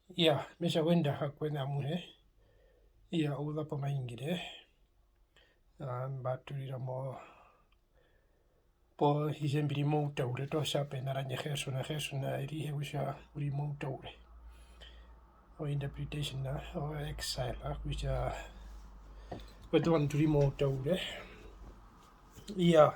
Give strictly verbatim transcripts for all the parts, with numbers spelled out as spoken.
Iyaa, me tja wenda hakwena amuhe. Iyaa, ouza pomaingire. Ah, mba turira mo, po hije mbi ri moutaure, to tja pena randje Gerson, Gerson erihe kutja u ri moutaure. O interpretation na, o exile, ah, kutja kwetu ovandu tu ri moutaure. Iyaa,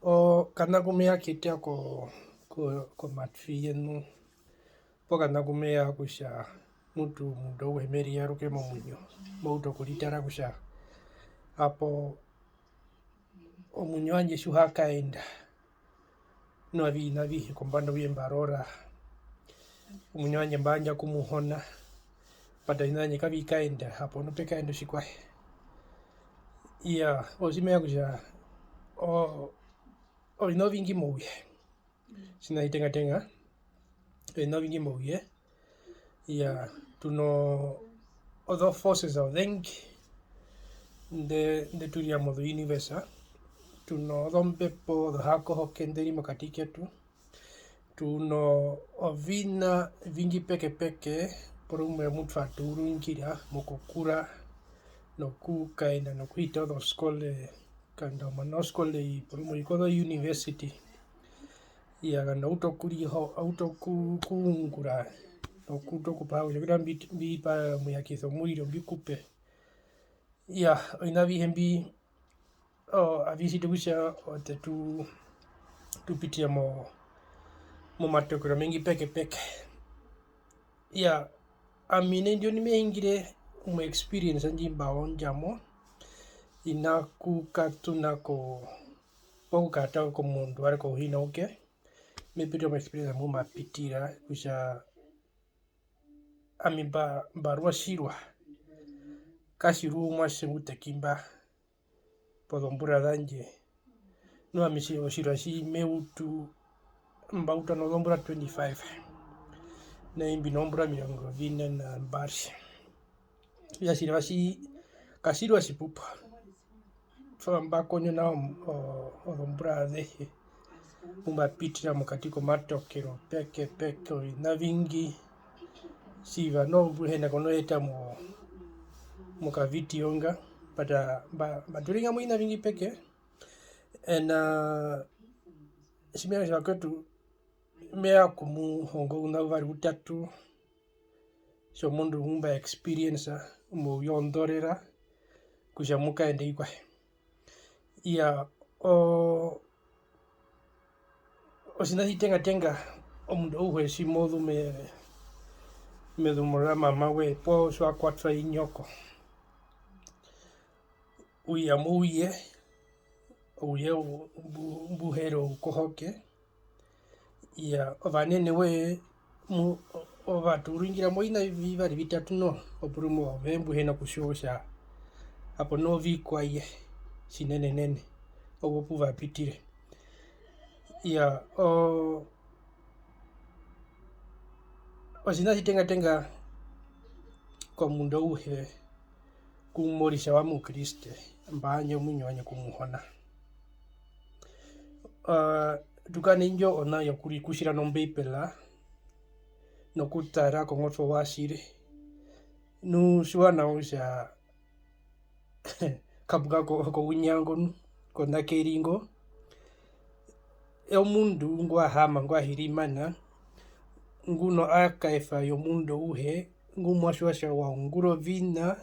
o kana ku me ya keta ko, ko, komatwi yenu. Pokana ku me ya kutja mutu omundu auhe me riyaruke momuinyo, mo utu okuritara kutja hapo omuinyo wandje tji u ha kaenda, nu oviṋa avihe kombanda youye mba rora, omuinyo wandje mba yandja ku Muhona, but oviṋa vyandje kavi kaenda, hapo nu pe kaenda otjikwaye. Iyaa, otji me ya kutja o-, oviṋa ovingi mouye. Tjiṋa tjitengatenga, oviṋa ovingi mouye. Iyaa, tu no ozo forces ozengi nde, nde tu rira mozo universe. Tu no ozombepo ozohakohoke nde ri mokati ketu. Tu no oviṋa vingi pekepeke, porumwe mu twa tuurungira mokukura, nokukaenda nokuhita ozoskole, nganda omana woskole i, porumwe i kozo university. Iyaa, nganda a utu okuriho-, a utu oku-, okuungura, nokuuta okupaha kutja, okutja mbi-, mbi pa muyakisa omuriro, mbi kupe. Iyaa, oviṋa avihe mbi, o, avi tjiti kutja, o, te tu, tu pitire mo-, momatokero omengi pekepeke. Iyaa, ami nai ndino me hingire mo experience ndji mba ondja mo, hi na kukaṱuna ko, poo kukaṱa komundu warwe kouhina uke, me pitire mo experience mu ma pitira kutja ami mba, mba rwa tjirwa, katjiru omuatje ngu teki mba. Pozombura zandje. Nu ami tji-, otjirwa tji me utu, mba uta nozombura twenty-five. Nai mbi nozombura omirongo vine na mbari. Okutja tjirwa tji, katjirwa tjipupu. Tjiwa mba kondjo nao o-, ozombura azehe. Mu mba pitira mokati komatokero pekepeke, oviṋa ovingi. Tjiva noho mbu hi na kono eta mo, mokavideo nga, but, ah, mba, mba turinga mo oviṋa ovingi peke. Ena, tji me ya kutja vakwetu, me ya okumuhonga ouṋa uvari utatu, tjomundu ngu mba experience, mouye wondorera, kutja mu kaende vikwaye. Iyaa, o-, otjiṋa tjitengatenga omundu auhe tji mo zu me-, mezumo ra mama we poo tji wa kwatwa i nyoko, u ya mouye, ouye mbu-, mbu he ri oukohoke. Iyaa, ovanene voye mu-, o-, o va tuurungira mo oviṋa vivari vitatu noho, oporumwe ove mbu hi na kutjiwa kutja hapo novikwaye tjinenenene, owo pu va pitire. Iyaa, o-, otjiṋa tjitengatenga komundu auhe ngu mo ritja wa Mukriste, mba yandja omuinyo wandje ku Muhona. Ah, tu kara na indjo ona yokurikutjira nOmbeibela nokutara kongotwe wa tjiri. Nu tjiwa nawa kutja kapuka ko-, kounyango nu, konakeri ngo, omundu ngwa haama, ngwa hirimana, ngu no archive yomundu auhe, ngu mwa tjiwa kutja wa ungura oviṋa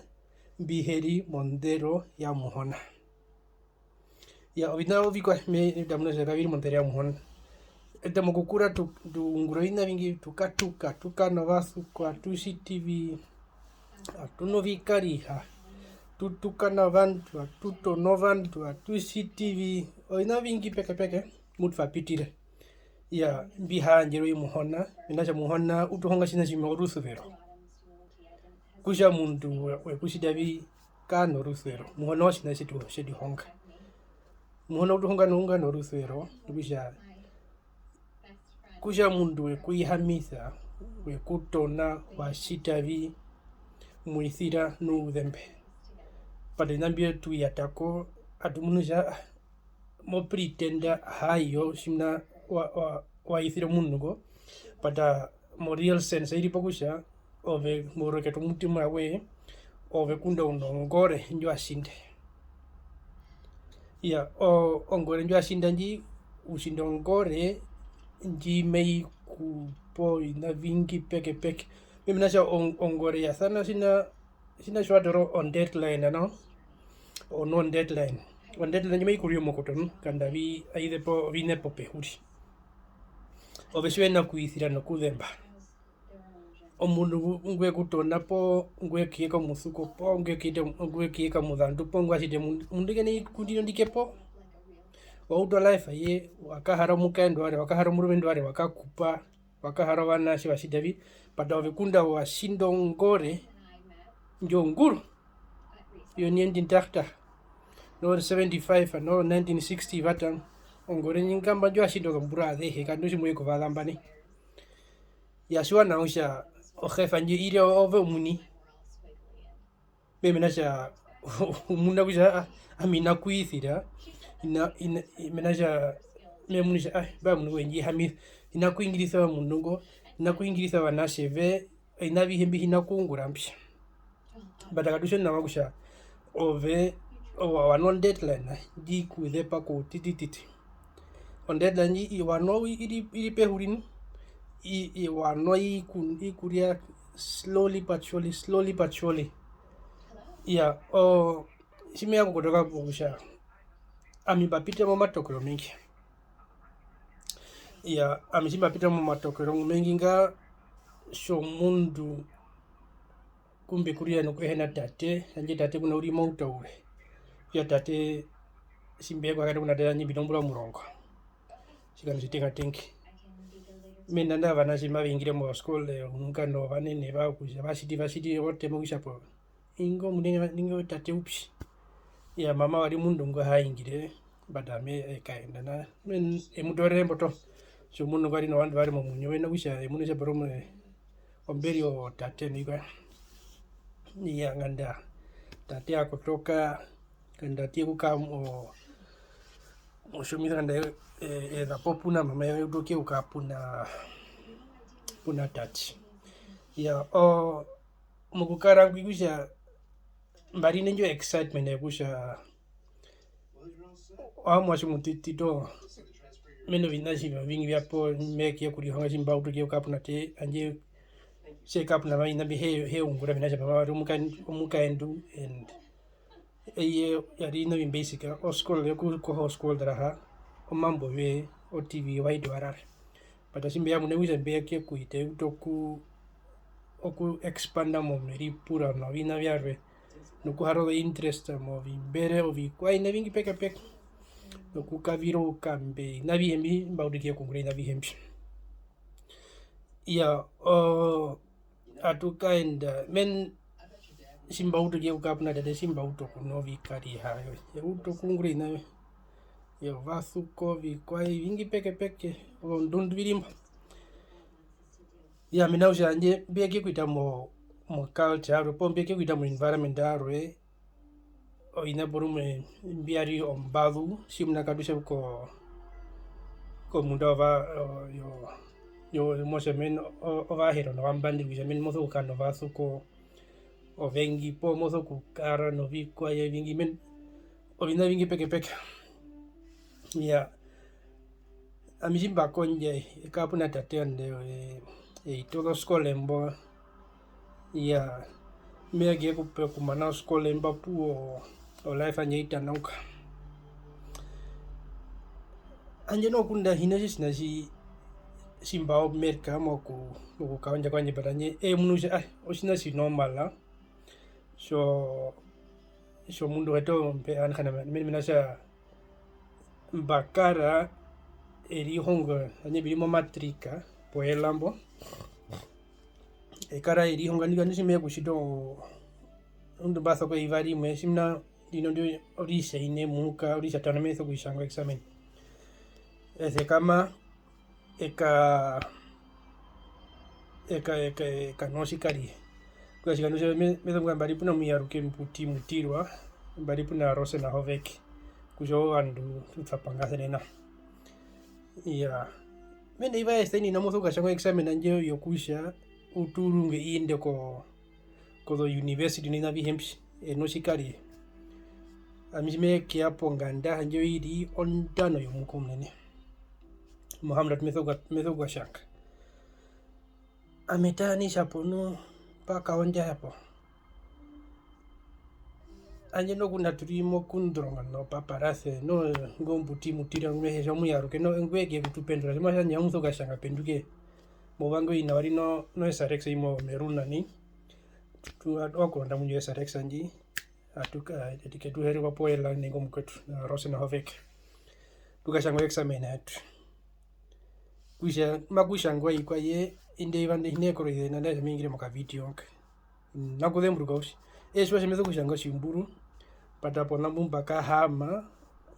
mbi he ri mondero ya Muhona. Iyaa, oviṋa ovikwaye me-, me tamuna kutja kavi ri mondero ya Muhona. Eṱe mokukura tu, tu ungura oviṋa ovingi, tu katuka, tu kana ovasuko, atu tjiti vi, atu nu ovikariha, atu tukana ovandu, atu tono ovandu, atu tjiti vi, oviṋa ovingi pekepeke mu twa pitire. Iyaa, mbi ha yandjerwa i Muhona, mena rokutja Muhona u tu honga otjiṋa tjimwe, orusuvero. Kutja omundu we-, we ku tjita vi, kara norusuvero. Muhona otjiṋa tje tu-, tje tu honga. Muhona u tu honga nounga norusuvero, okutja kutja omundu we ku hihamisa, we ku tona, wa tjita vi, mu isira nouzembe. But oviṋa mbyo tu yata ko, atu munu kutja, ah, mo pretenda, haayo, tjimuna wa, wa, wa isire omundu ngo, but, ah, mo real sense, i ri po kutja, ove moureketo womutima woye, ove ngunda u nongore ndji wa tjinde. Iyaa, o-, ongore ndji wa tjinda ndji, u tjinda ongore ndji mai ku pe oviṋa ovingi pekepeke. Mena rokutja ong-, ongore ya sana tjina, tjina tji wa toora o deadline nao, o no deadline. O deadline ndji mai ku rire mokoto nu, nganda avi-, ai zepa ovinepo pehuri. Ove tji u hi na kuisira nokuzemba. Omundu ngu-, ngwe ku tona poo, ngwe ku yeka omusuko poo, ngwe ku yeta-, ngwe ku yeka omuzandu poo, ngwa tjiti omundu, omundu ke na i-, ku ndino ndike poo. Wa uta o life ye, wa kahara omukaendu warwe, wa kahara omurumendu warwe, wa kakupa, wa kahara ovanatje, wa tjita vi, but ove ngunda wa tjinda ongore ndjo nguru, yo nineteen thirty, no seventy-five, no nineteen sixty vata, ongore ndji nga mba ndji wa tjinda ozombura azehe, kandu tji mo i kovaza mba nai. Ya tjiwa nawa kutja ohefa ndji i ri ove omuini. Me hee mena rokutja u muna kutja, ah, ami hi na kuisira, hi na, hi na, mena rokutja me munu kutja, ah, mbwae omundu ngo we ndji hihamisa, hi na kuhingirisa omundu ngo, hi na kuhingirisa ovanatje ve, oviṋa avihe mbi hi na kuungura mbi. But ngatu tje nawa kutja ove wa, wa no deadline ndji ku zepa koutitititi. O deadline ndji wa no i ri, i ri pehuri nu, i, i wa no i ku, i ku rya slowly but surely, slowly but surely. Iyaa, o, tji me ya kokukotoka kutja ami mba pita momatokero omengi. Iyaa, ami tji mba pita momatokero omengi nga, tjomundu ngu mbe kurira nokuhena tate, handje tate ngunda u ri mouta uriri. Okutja tate, tji mbe ya okuhakaena kuna tate handje mbi nozombura omurongo. Otjikando otjitengatenga. Mena rokutja ovanatje mave hungire mozoskole, omuhunga novanene vawo kutja va tjiti, va tjiti, o tema kutja po, ingo omunene, ingo tate u pi? Iyaa, mama wa ri omundu ngu ha hungire, but ami e kaenda nao. Mena, e mu toorere mbo toho. Tjomundu ngwa ri novandu varwe momuinyo, mena rokutja e munu kutja porumwe omberi o tate novikwaye. Iyaa, nganda tate a kotoka, nganda a tjiti okukara mo-, motjomuise nganda e-, e-, e za po puna mama, e utu okukara puna, puna tate. Iyaa, o-, mokukara ngwi kutja mba ri nindjo excitement yokutja omuatje omutiti toho, mena oviṋa tjiva ovingi vya po, me ya okuye kurihonga tji mba utu okuye kukara puna tate, handje tje kara puna mama oviṋa mbi he-, he ungura mena rokutja mama wa ri omukaendu, omukaendu, and eye ya ri oviṋa ovi basic, oskole yokukoha oskole raha, omambo woye, o T V, ovaidi wa rara. But tji mbe ya mune kutja mbe ya okuye kuhita, e utu oku-, oku expanda momeripura noviṋa vyarwe, nokuhara ozo interest movimbere, ovikwaye, oviṋa ovingi pekepeke, nokukavira oukambe, oviṋa avihe mbi mba utu okuye kuungura oviṋa avihe mbi. Iyaa, oo, atu kaenda, men-, tji mba utu okuye kukara puna tate, tji mba utu okunwa ovikariha, e utu okuungura oviṋa vyovasuko, ovikwaye, ovingi pekepeke, ozondundu vi ri mbo. Iyaa, mena rokutja handje mbi ya okuye kuhita mo, mo culture yarwe, poo mbi ya okuye kuhita mo environment yarwe, oviṋa porumwe mbya ri ombazu, tjimuna katu tja ko-, komunda ova-, o-, yo-, yo-, motja men-, o-, Ovaherero nOvambandi, kutja men-, mo sokukara novasuko ovengi, poo mo sokukara novikwaye ovingi, men-, oviṋa ovingi pekepeke. Iyaa. Ami tji mba kondja e kara puna tate yandje, e, e ita ozoskole mbo. Iyaa, me ya okuye kupe-, okumana oskole mba opuwo o life yandje ai tanauka. Handje noho ngunda hi na tjotjiṋa tji, tji mba omerka moku-, mokukaondja kwandje, but handje ee munu kutja, ai, otjiṋa tji normal, tjo-, tjomundu wetu mbe-, mena rokutja mba kara erihongo, handje mbi ri momatrika poela mbo, e kara erihongo, nandi kutja me ya okutjita o-, omundu mba soko eyuva rimwe, tjimuna ndino ndi oritjaine muhuka, oritjatano me sokuritjanga o examen. E sekama, e ka-, e ka-, e ka-, e kanwa otjikariha. Okutja otjikando tjarwe me-, me sokumbwa mba ri puna muyaruke Mbuti Mutirwa, mba ri puna Rosen na Hoveke, kutja ovandu tu twa pangasene nao. Iyaa. Mena iva esenina mo sokukatjanga o examen yandje yokutja u tuurunge i ende ko, kozo university nena avihe mbi, e notjikariha. Ami tji me keya ponganda handje oiri ondano yomuhuka omunene. Mohamlet me so kukatjanga. Ami e tara nai tjapo nu, mba kaondja hapo. Handje noho ngunda tu ri mokundronga nopaparase, noho ingo mbuti mutira ngu me hee tja omuyaruke, noho ngwe ke kutupendura, tji ma tja handje amu so kukatjanga penduke. Movange oina wa ri no, no S R X imwe omeruna nai. Tu, tu, wa kuranda mu indjo S R X ndji, atu ka, atu ke tu hererwa po ela nai ngo mukwetu, na Rosenhoven. Tu katjanga o examen yetu. Kutja, makutjangwa i kwa ye, indi eyuva ndi hi nee koroize, nandae tji me hingire mokavideo nga. Mm, makuzemburuka uriri. Eye tji wa tja me so kutjanga otjimburu, mba tara pona mbu mba kahaama,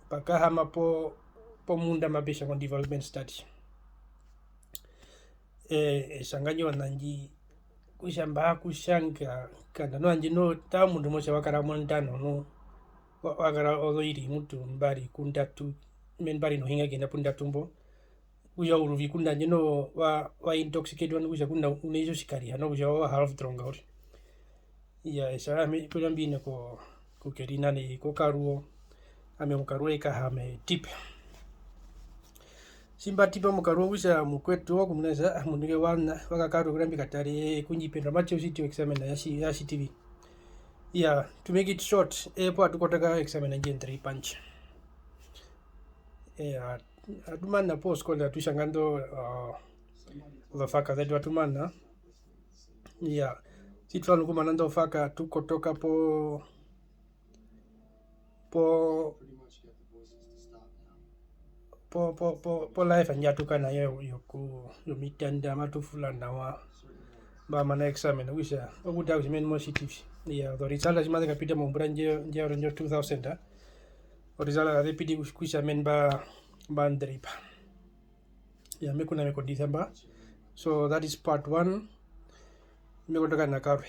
mba kahaama po, pomunda mape tjangwa development study. Eh, e tjanga ndjo ona ndji, kutja mba kutjanga, kanda noho handje noho, tara omundu mo tja wa kara mondano noho, wa, wa kara ozoiri mutu mbari ku ndatu, meni mbari nohinga kuyenda pu ndatu mbo, kutja oruvi ngunda handje noho wa, wa intoxicatiwa nokutja ngunda u na itjo tjikariha nokutja wa half drunk uriri. Iyaa, e tja ami kutja mbi ine ko, ku Kerina nai kokaruwo, ami omukaruwo e kahaama e tipa. Tji mba tipa omukaruwo okutja mukwetu okumuna kutja, ah, omundu nge wa na, wa kakarwe kurira mbi katare, ku ndji pendura, ma tja otjiti o examen ya tji-, ya tjiti vi. Iyaa, to make it short, eye po atu kotoka examen ndji endera ipandje. Iyaa, atu mana poskole atu tjanga indo, ah, ozofaka zetu atu mana. Iyaa, tji twa zu nokumana indo zofaka atu kotoka po, po, po, po, po, po life ndji atu kara na yo yoku, yomitanda, matu fula nawa. Mba mana examen, okutja, okutara kutja meni mo tjiti vi. Iyaa, ozoresult tji maze kapita mombura ndjo, ndjo, ndjo two thousand, oresult aze piti kutja meni mba, mba nderipa. Ya, me kuna me kondisa mba. So that is part one. Me kotoka na karwe.